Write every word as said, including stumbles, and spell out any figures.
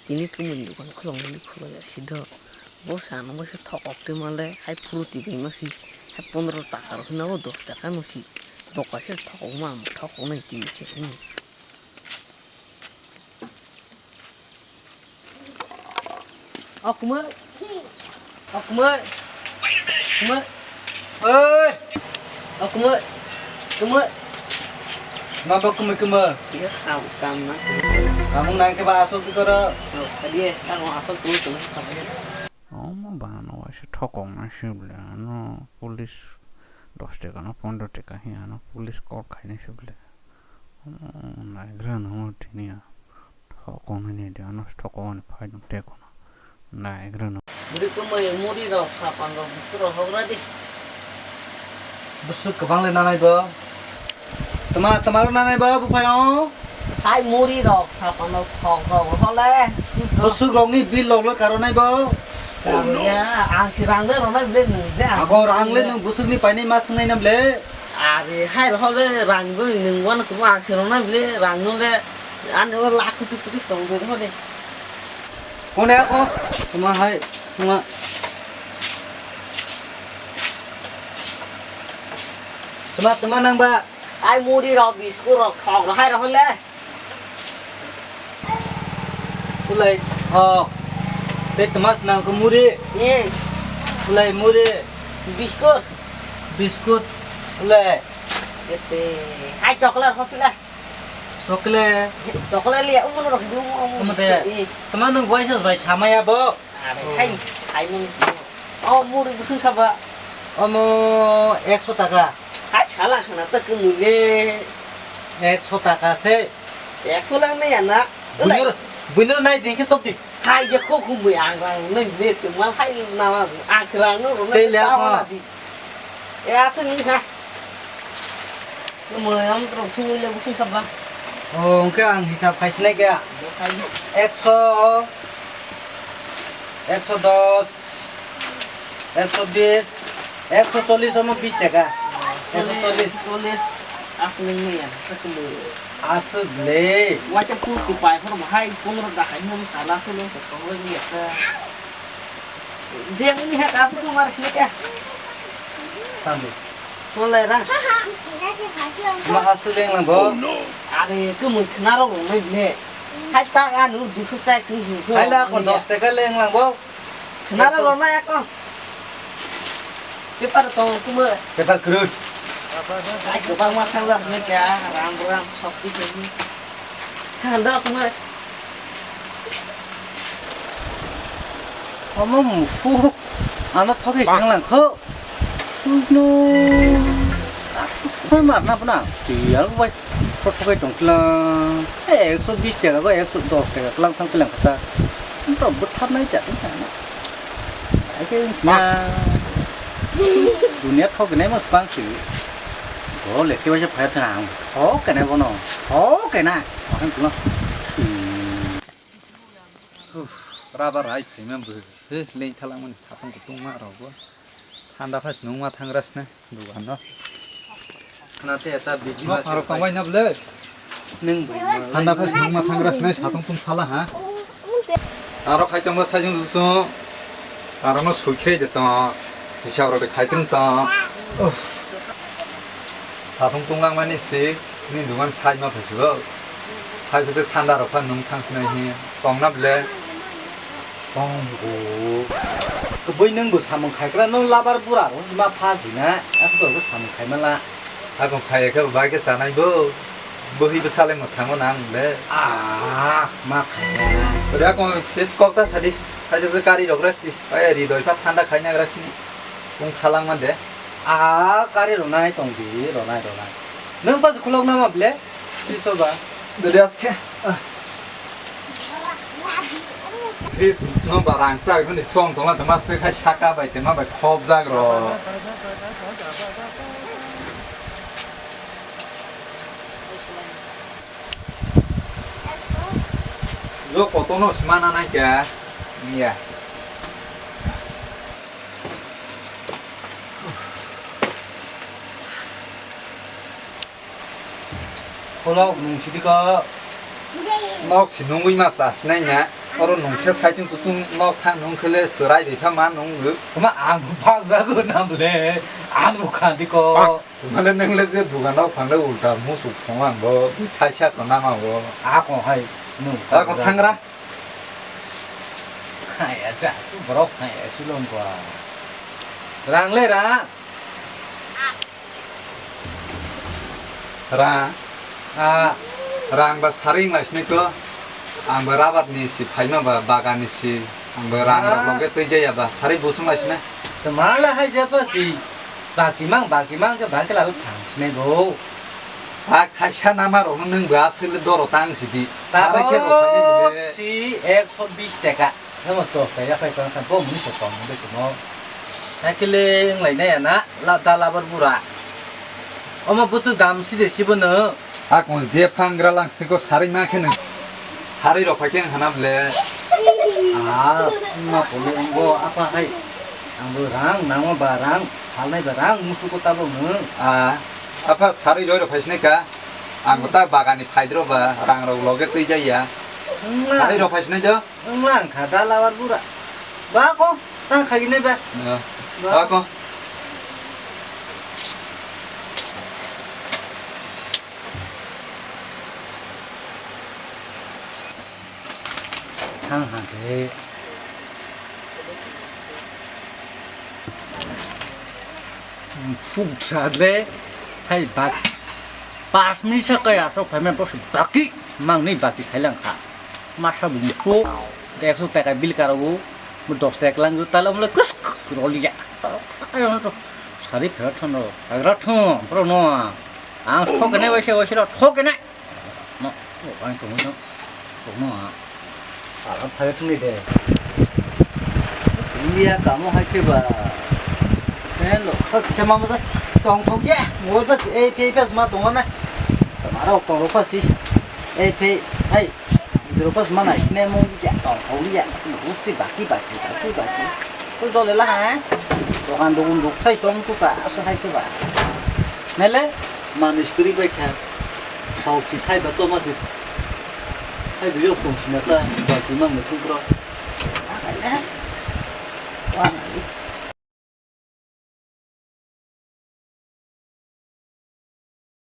Tini tumui dukan khuloknani khulai ya si do. Bo sana bo se thokok twi male hai phuru twi bai ma si. Hai pondro taka rok hwnna bo dos taka no si. Bo kaisa thokok ma thokok nai tini se hwnwi. O kumui. O kumui. Kumui. Oi. O kumui. Kumui. Ma ba kumui kumui. Iya sam kam na. Kamu nang ke ba asok di koro. O kadi e tang asok tu tu. Omo bana waisa thokong na sibole ano police dos taka no pondro taka hi ano police call khaina sibole. Naigra no tini a thokong ni de ano thokong ni phai no teko no naigra no. Bwrwi kwmwi muri rok sapan rok biskut rok hogra di. Busuk kwbang le nanai bo. Tama tama rok nanai bo buphai o. Hai muri rok sapan rok thok rok hole. Busuk rok ni bill rok le karonai bo. Ya ang si rang le ronai bile nung je. Ago rang le nung busuk ni painai ma swngnai na bile. Are hai rohole rang bo nung wano tuma aksi rona bile rang no le ani o lakh kuti kuti tong de rohole. Kone ako tuma hai tuma tuma tuma nang ba. Ai muri rok biskut rok thok rok hai rohole. Ulai thok. Tei tmas nang ko muri. Ni. Ulai muri. Biskut. Biskut. Ulai. Ete. Hai chocolate hotila. Chocolate. Chocolate liya umun rok di umun umun. Umun te. Biskut, eh. Tama nang waisa bai samaya bo. Are hai sai mun. Oh muri busung saba. Omo ekso taka. Hai sala sana ta kemule. Ekso taka se. Ekso lang na ya na. Buinor buinor nai din ke top di. Hai je kho khum bui ang rang nai de te mal hai na ma ang srang no ro na. Tei le ta ko. Wa di. E asa ni ha. Mo am tro thu le busung saba. O ke ang hisab khai sinai ke. Khai. Ekso. Ekso dos, ekso bis, ekso chollis omo bis taka. Ekso chollis. Chollis. Aswk nung ya, aswk nung. Aswk le. Waisa pur tu pai hor bahai pondro taka hinam sala se nung se tong le ya ta. Je muni ha kasu tu mar sini ka. Tandi. Solai ra. Ma aswk leng lang bo. Are kemui khna rok rong nai bile. Hai ta anu dukhu chai thung thung. Hai la ko dos taka leng lang bo. Khna rok rong nai ako. Paper tong kuma. Paper kwrwi. Hai kwbang ma thang rok ne kya ram ram sok ti thung. Thang rok kuma. Omo musuk ano thogwi thanglang kho. Sukno asuk soi marna bana. Tiyal bai thot thogwi tongklang. Ekso bis taka ba ekso dos taka klang thang klang kata. Bro bwtharnai jat wngkha ano. Aike wngkha. Dunia thok gwnai mas bang si. Go lekte waisa phaya thang. Thok kene bono. Thok kena. Akan kulo. Uff, rubber hai phaima bwrwi. He, leng thalangmani satung kutung ma rok bo. Thanda phai se nung ma thangra sne dugan no. Khna te eta biji ma tharok tongbai na bwle. Nung bai ma. Thanda phai se nung ma thangra sne satung tung sala ha. Aro khai tongma sajung jusung. Aro no sui khrei de tong. Hisab rok de khai tung tong. Uff. Satung tung langmani si. Ni dugan side ma phaisio. Phaisio se thanda rok pha nung thang sinai hi. Tongna ble. Tong go. Kwbui nung bo samung khai kra no labar bura ro ma pha sina. Aswk to samung khai mala. Hakon khai khe bai khe chanai bo. Bohi bo sale mo thango nang le. Ah, ma khai na. Ore hakon tes kok ta sadi. Phaisio se kari rok rasti. Pai ri doi pha thanda khai na gra sini. Kung thalang man de. Ah, kari ronai tong di, ronai, ronai. Nung pas khulok nama ble? Piso ba. Dori aske. Please, no barang sa, ibu ni song tong la, tema se khai saka bai, tema bai khop jag ro. Jo koto no sima na nai kya? Iya. Khulok nung sidi ko. Nok si nungwi ma chasinai na. Oro nung khe saichung chuchung nok thang nung khe le chwrai bai kha ma nung. Tuma ang bhag jago na bole. Ang bo khandi ko. Mane nung le je dugan nok phang le ulta musuk song ang bo. Thaisa ko nama bo. Ako hai nung. Ako thangra. Hai acha, borok hai asilong ko. Rang le ra. Rang. Ah. Rang ba sari wng lai sini ko. Ang ba rabar ni si phaima ba bagan ni si. Ang ba rang rok loge twi jaya ba sari busung lai sini. To mala hai japa si. Baki mang, baki mang ke baki lalo thang sini bo. A khaisa nama rok nung ba aswk le doro tang sidi. Sari khe rok phai de. Tabok si ekso bis taka. Hemo dos taka phai tong kha bo muni se tong de kumo. Hakile wng lai nai na la da labar bura. Omo busu dam side sibo no. Akon je phangra lang siko sari ma khe nung. Sari rok phai khe hana ble. Ah, ma kole ngo apa hai. Ang bo rang nang ba rang, halnai ba rang musu ko tabo no. Ah, apa sari roi rok phai sinai ka. Ang ta bagani phaidro ba rang rok loge twi jaya. Sari rok phai sinai do. Wng lang kha da labar bura. Ba ko, tang kha gini ba. Ya. Ba. Ba ko. Thang ha de. Phuk sa le. Hai bak. Pas minute sa kaya sok phaimani boss baki. Mang ni baki khailang kha. Masa bumsu, ekso taka bill karo, mo dos taka lang tala mole kus roliya. Ayo to, sari phera thono, agra thon, bro no. Ang thok ne waise waise ro thok ne. No, o ang to no. To no. Ala phai thung de. Siliya kamo hai ke ba. Pen lo, thok chama mo sa. Tong thok ya. Mo pas ei pe pas ma tong na. Tamara tong lo pas si. Ei pe, hai. Dropas mana sine mung di jak tong kau liya. Gusti baki baki baki baki. Ko jole la ha. Dokan dogun duk sai song suka aso hai ke ba. Mele manis kuri bai kha. Sau si thai ba to ma si. Hai bi yok tong sina ta baki mang ne tungkro.